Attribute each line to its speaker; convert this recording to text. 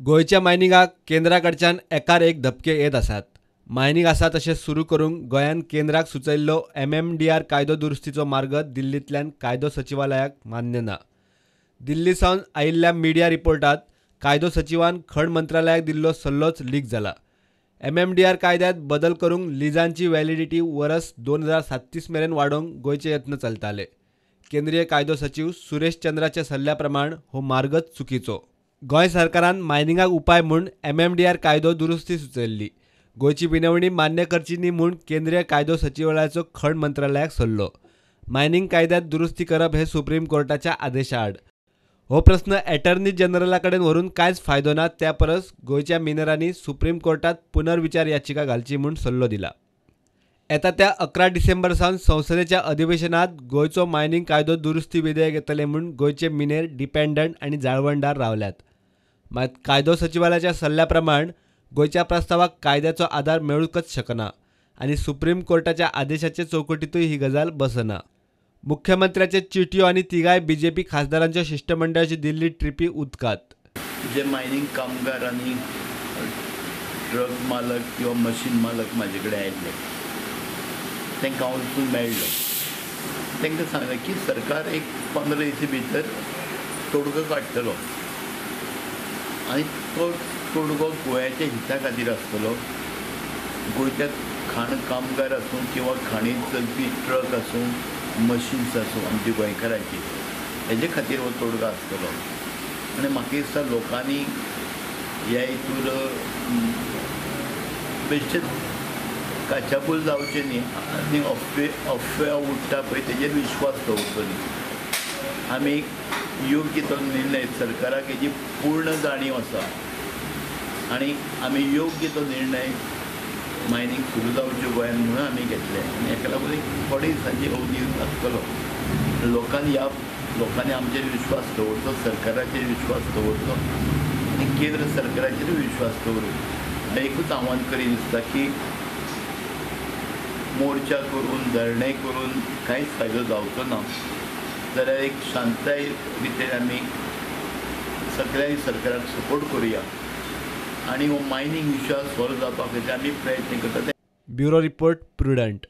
Speaker 1: गोंयच्या मायनिंगाक केंद्रा कडच्यान एकार एक धपके येत आसात. मायनिंग आसा तशें सुरू करूंक गोंयान केंद्राक सुचयल्लो MMDR कायदो दुरुस्तीचो मार्ग दिल्लींतल्यान कायदो सचिवालयाक मान्य ना. दिल्ली सावन आयिल्ल्या मिडिया रिपोर्टात कायदो सचिवान खण मंत्रालयाक दिल्लो सल्लोच लीक जाला. MMDR कायद्यांत बदल करूंक लिजांची व्हॅलिडिटी वर्स 2037 मेरेन वाडोवंक गोंयचे यत्न चलताले. केंद्रीय कायदो सचीव सुरेश चंद्राच्या सल्ल्या प्रमाण हो मार्गच चुकीचो. गोंय सरकारान मायनिंगाक उपाय म्हूण MMDR कायदो दुरुस्ती सुचयल्ली. गोंयची विनवणी मान्य करची न्ही म्हूण केंद्रीय कायदो सचिवालयाचो खण मंत्रालयाक सल्लो. मायनिंग कायद्यांत दुरुस्ती करप हे सुप्रीम कोर्टाच्या आदेशा आड. हो प्रस्न एटर्नी जनरला कडेन व्हरून कांयच फायदो ना, त्या परस गोंयच्या मिनरांनी सुप्रीम कोर्टात पुनर्विचार याचिका घालची म्हूण सल्लो दिला. येता त्या 11 डिसेंबर सावन संसदेच्या अधिवेशनात गोंयचो मायनिंग कायदो दुरुस्ती विधेयक येतलें म्हूण गोंयचे मिनेर, डिपेंडंट आनी जाळवणदार रावल्यात. मात कायदो सचिवालयाच्या सल्ल्या प्रमाण गोंयच्या प्रस्तावाक कायद्याचो आदार मेळूंकच शकना आनी सुप्रीम कोर्टाच्या आदेशाचे चौकटीतूय ही गजाल बसना. मुख्यमंत्र्याचे चिटयो आनी तिगाय बीजेपी खासदारांच्या शिष्टमंडळाची दिल्ली ट्रिपी उदकात.
Speaker 2: जे मायनिंग कामगार आनी ट्रक मालक किंवा मशीन मालक म्हाजे कडेन आयिल्ले तांकां हांव वचून मेळ्ळो. तांकां सांगलें की सरकार एक 15 दिसा भितर तोडगो काडटलो आनी तो तोडगो गोंयाच्या हिता खातीर आसतलो. गोंयच्या खाण कामगार आसूं किंवा खाणींत चलपी ट्रक आसूं, मशीन्स आसूं आमच्या गोंयकारांची, हेजे खातीर हो तोडगो आसतलो. आनी म्हाका दिसता लोकांनी ह्या हितूर बेश्टेच काचाबूल जावचें न्ही आनी अफवा उडटा पळय तेजेर विश्वास दवरचो न्ही. आमी योग्य तो निर्णय, सरकाराक हेजी पूर्ण जाणीव आसा आनी आमी योग्य तो निर्णय मायनिंग सुरू जावचें गोंयांत म्हणून आमी घेतलें. आनी हेका लागून एक थोडे दिसांची अवधी आसतलो. लोकांनी ह्या लोकांनी आमचेर विश्वास दवरचो, सरकाराचेर विश्वास दवरचो आनी केंद्र सरकाराचेरूय विश्वास दवरून एकूच आव्हान करीन दिसता की मोर्चा करून धरणें करून कांयच फायदो जावचो ना, जाल्यार एक शांतताय रितीन आमी सगळ्यांनी सरकाराक सपोर्ट करुया आनी हो मायनिंग इशू सॉल्व जावपा खातीर आमी प्रयत्न करता.
Speaker 1: Bureau report, Prudent.